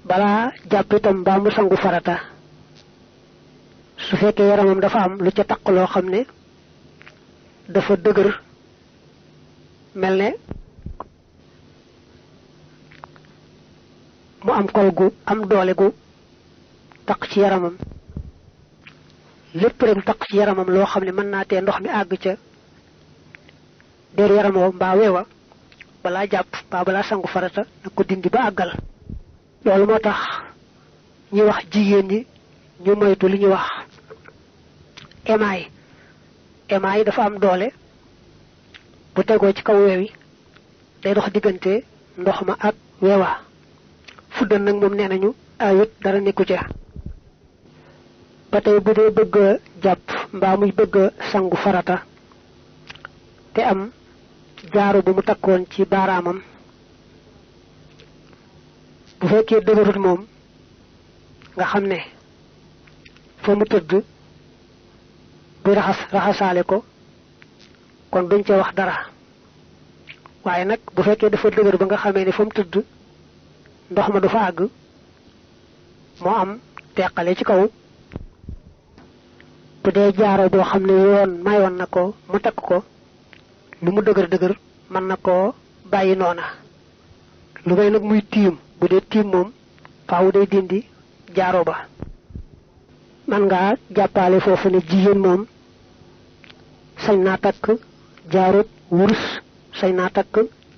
balaa jàpp itam mbaa mu sangu farata su fekkee yaramam dafa am lu ca taq loo xam ne dafa dëgër mel ne mu am kol gu am doole gu taq ci yaramam lépp rek taq ci yaramam loo xam ne mën naa tee ndox mi àgg ca deru yaramoo mbaa weewa balaa jàpp mbaa balaa sangu farata na ko dindi ba àggal. loolu moo tax ñi wax jigéen ñi ñu moytu li ñuy wax émail dafa am doole bu tegoo ci kaw weewi day dox diggante ndox ma ak weewa fuddan nag moom nee nañu ayut dara nekku ca. ba tey bu dee bëgg a jàpp mbaa muy bëgg a sangu farata te am jaaro bu mu takkoon ci baaraamam bu fekkee dëgërut moom nga xam ne fa mu tëdd buy raxasaale ko kon duñ ca wax dara waaye nag bu fekkee dafa dëgër ba nga xamee ne fa mu tëdd ndox ma du fa àgg moo am teqale ci kaw bu dee jaaro boo xam ne yoon mayoon na ko mu takk ko lu mu dëgër mën na koo bàyyi noona lu may nag muy tiim bu dee tiim moom faaw day dindi jaaro ba. man ngaa jàppale foofu ne jigéen moom sañ naa takk jaarub wurus sañ naa takk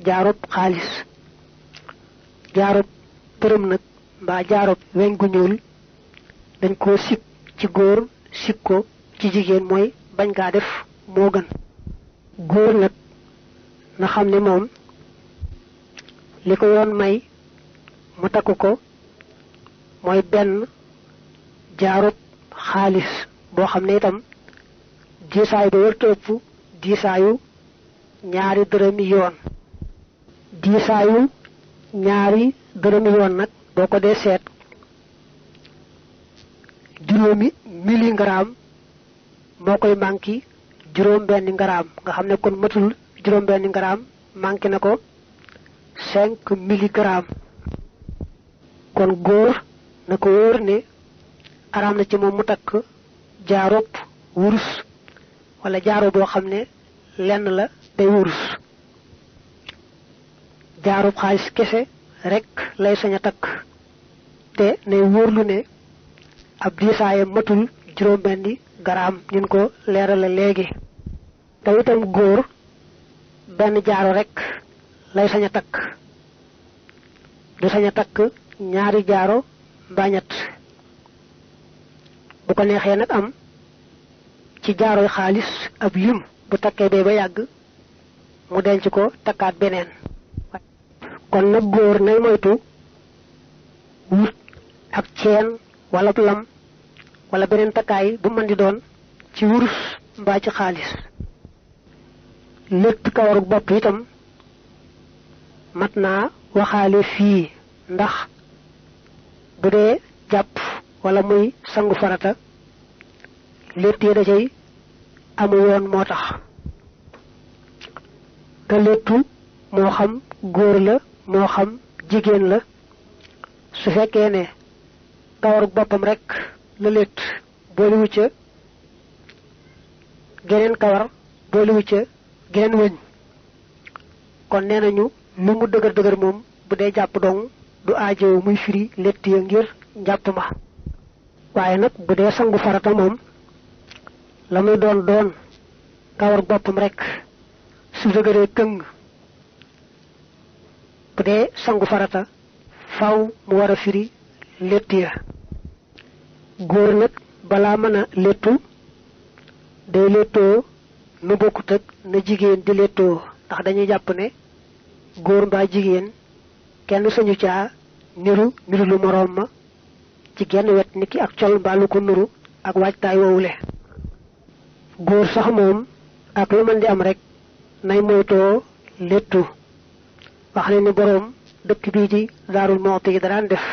jaarub xaalis jaarub përëm nag mbaa jaarub weñ gu ñuul dañ koo sib ci góor sib ko ci jigéen mooy bañ gaa def moo gën. góor nag na xam ne moom li ko yoon may mu takk ko mooy benn jaarub xaalis boo xam ne itam diisaay ba wërta ëpp diisaayu ñaari dërëmi yoon. diisaayu ñaari dërëmi yoon nag boo ko dee seet juróomi miligramme moo koy manqué juróom benn gramme nga xam ne kon matul juróom benn gramme manqué na ko 5 milligrammes kon góor na ko wóor ne araam na ci moom mu takk jaaroob wurus wala jaaro boo xam ne lenn la day wurus. jaaroob xaalis kese rek lay sañ a takk te nay wóorlu ne ab diisaayam matul juróom benni gramme nin ko leerale léegi. te itam góor benn jaaro rek lay sañ a takk du sañ a takk ñaari jaaro mbaa ñett. bu ko neexee nag am ci jaaroy xaalis ab lim bu takkee bee ba yàgg mu denc ko takkaat beneen. kon nag góor nay moytu wut ak ceen wala lam wala beneen takkaay bu mën di doon ci wurus mbaa ci xaalis. létt kawaru bopp itam mat naa waxaale fii ndax bu dee jàpp wala muy sangu farata létt yi da cay amu yoon moo tax. te léttu moo xam góor la moo xam jigéen la su fekkee ne kawaru boppam rek la létt booliwu ca geneen kawar booliwu ca geneen wëñ kon nee nañu lu mu dëgër moom bu dee jàpp dong du aajow muy firi létt ya ngir njàpp ma. waaye nag bu dee sangu farata moom la muy doon kawar boppam rek su dëgëree këng bu dee sangu farata faw mu war a firi létt ya. góor nag balaa mën a léttu day léttoo nu bokkut ak na jigéen di léttoo ndax dañuy jàpp ne góor mbaa jigéen kenn sañu caa niru lu moroom ma ci genn wet niki ak col mbaa lu ko nuru ak waajtaay woowule. góor sax moom ak lu mën di am rek nay moytoo léttu wax ne ni boroom dëkk bii di Daarul Muxti yi daan def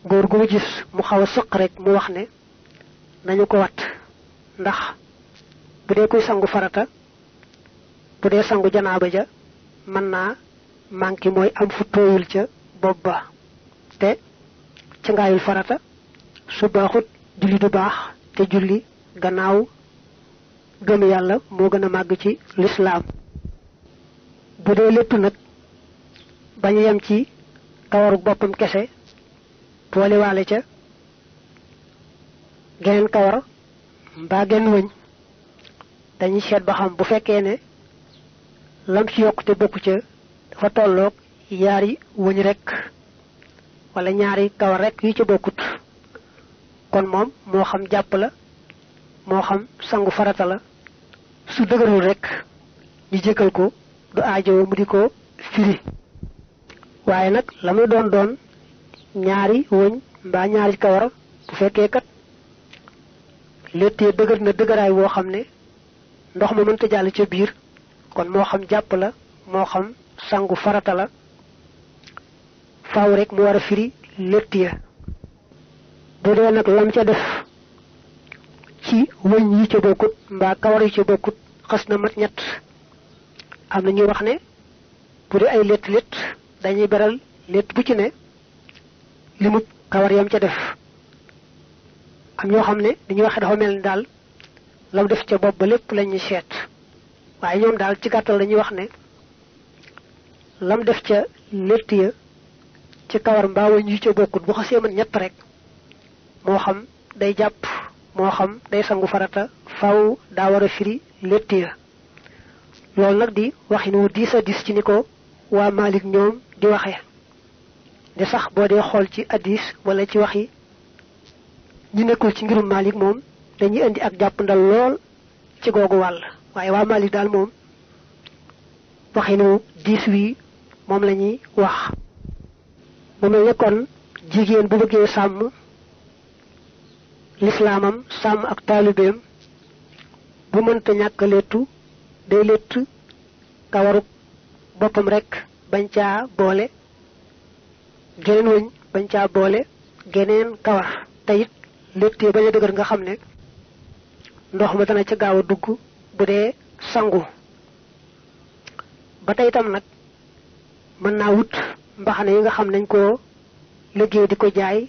góor gu mu gis mu xaw a sëq rek mu wax ne nañu ko wat ndax bu dee kuy sangu farata bu dee sangu janaaba ja mën naa manqué mooy am fu tooyul ca bopp ba te ca ngaayul farata su baaxut julli du baax te julli gannaaw gëm yàlla moo gën a màgg ci lislaam bu dee lépp nag bañu yem ci kawaru boppam kese boole waale ca geneen kawar mbaa genn wëñ dañuy seet ba xam bu fekkee ne lam ci yokk te bokku ca dafa tolloog yaari wëñ rekk wala ñaari kawar rekk yu ca bokkut kon moom moo xam jàpp la moo xam sangu farata la su dëgërul rekk ñu jéggal ko du aajo mu di ko firi waaye nag la muy doon ñaari wëñ mbaa ñaari kawar bu fekkee kat léttee dëgër na dëgëraay woo xam ne ndox ma mënta jàll ca biir kon moo xam jàpp la moo xam sangu farata la faaw rek mu war a firi létt ya bu dee nag lam ca def ci wëñ yi ca bokkut mbaa kawar yi ca bokkut xas na mat ñett am na ñuy wax ne bu dee ay létt dañuy beral létt bu ci ne limu kawar yam ca def am ñoo xam ne dañuy waxe dafa mel ni daal lam def ca bopp ba lépp lañuy seet waaye ñoom daal ci gàttal dañuy wax ne lam def ca létt ya ci kawar mbaa wëñ yi ca bokkut bu xasee mën ñett rek moo xam day jàpp moo xam day sangu farata faw daa war a firi létt ya loolu nag di waxin wu diis a diis ci ni ko waa Malik ñoom di waxe de sax boo dee xool ci addis wala ci waxi ñu nekkul ci ngirum Malik moom dañuy indi ak jàpp ndal lool ci googu wàll waaye waa Malik daal moom waxinu diis wi moom la ñuy wax mu mel ne kon jigéen bu bëggee sàmm lislaamam sàmm ak taalibeem bu mënta ñàkk léttu day létt kawaru boppam rekk bañ caa boole geneen wëñ bañ caa boole geneen kawar te it léttee bañ a dëgër nga xam ne ndox ma dana ca gaaw a dugg bu dee sangu ba tey itam nag mën naa wut mbaxane yi nga xam nañ ko liggéey di ko jaay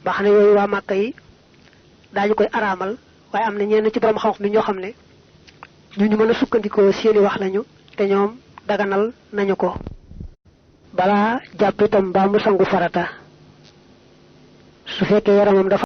mbaxane yooyu waa Màkka yi daañu koy araamal waaye am na ñenn ci borom xam-xam ñoo xam ne ñu mën a sukkandikoo seeni wax lañu te ñoom daganal nañu ko balaa jàpp itam mbaa mu sangu farata su fekkee yaramam dafa